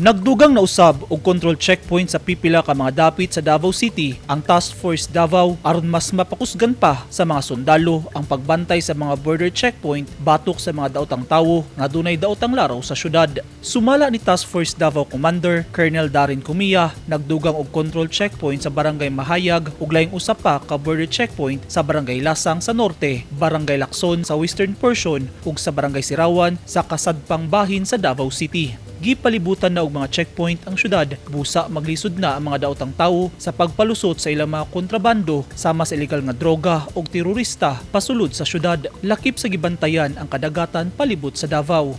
Nagdugang na usab og control checkpoint sa pipila ka mga dapit sa Davao City ang Task Force Davao aron mas mapakusgan pa sa mga sundalo ang pagbantay sa mga border checkpoint batok sa mga daotang tawo nga dunay daotang laraw sa syudad. Sumala ni Task Force Davao Commander Colonel Darren Comia, nagdugang og control checkpoint sa Barangay Mahayag ug laing usa pa ka border checkpoint sa Barangay Lasang sa norte, Barangay Lacson sa western portion ug sa Barangay Sirawan sa kasadpang bahin sa Davao City. Gipalibutan na og mga checkpoint ang syudad busa maglisod na ang mga daotang tawo sa pagpalusot sa ilang mga kontrabando sama sa ilegal nga droga ug terorista pasulod sa syudad. Lakip sa gibantayan ang kadagatan palibot sa Davao.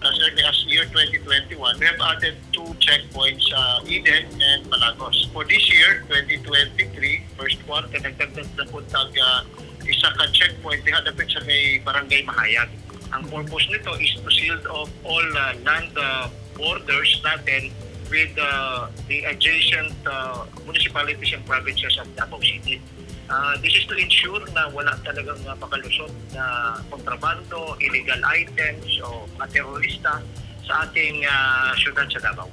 As early as year 2021, we have added two checkpoints sa Eden and Malagos. For this year, 2023, first quarter, nagdagdag na po tag isa ka checkpoint diha dapit sa may Barangay Mahayag. Ang purpose nito is to seal off all land borders natin with the adjacent municipalities and provinces of Davao City. This is to ensure na wala talagang makalusot na kontrabando, illegal items o mga terorista sa ating syudad sa Davao.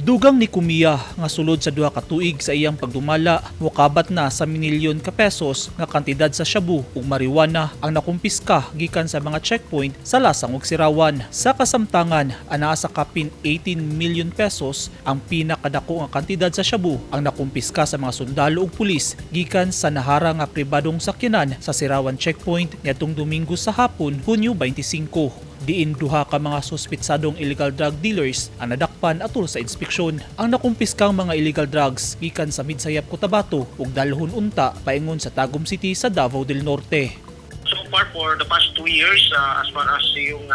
Dugang ni Kumiya nga sulod sa 2 ka tuig sa iyang pagdumala, mukabat na sa minilyon ka pesos nga kantidad sa shabu ug marijuana ang nakumpiska gikan sa mga checkpoint sa Lasang ug Sirawan. Sa kasamtangan, anaa sa kapin 18 million pesos ang pinakadako nga kantidad sa shabu ang nakumpiska sa mga sundalo ug pulis gikan sa nahara nga pribadong sakyanan sa Sirawan checkpoint niadtong Domingo sa hapon, Hunyo 25, diin duha ka mga suspetsadong illegal drug dealers ang nadakpan atol sa inspeksyon. Ang nakumpiskang mga illegal drugs gikan sa Midsayap, Cotabato ug dalhon unta paingon sa Tagum City sa Davao del Norte. So far, for the past 2 years, as far as yung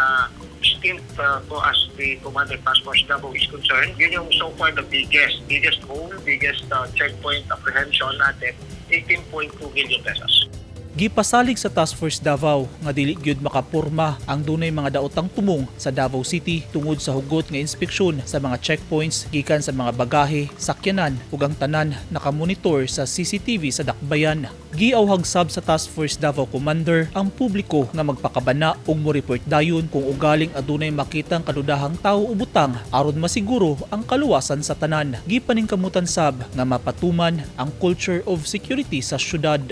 stint ko as the Commander Task Force Davao is concerned, yun yung so far the biggest haul, biggest checkpoint apprehension natin, 18.2 million pesos. Gipasalig sa Task Force Davao nga dili gyud makapurma ang dunay mga daotang tumong sa Davao City tungod sa hugot nga inspeksyon sa mga checkpoints gikan sa mga bagahe, sakyanan ug ang tanan nakamonitor sa CCTV sa dakbayan. Giawhag sab sa Task Force Davao Commander ang publiko nga magpakabana ug mo-report dayon kung ugaling adunay makitang kadudahang tawo o butang aron masiguro ang kaluwasan sa tanan. Gipaningkamutan sab nga mapatuman ang culture of security sa syudad.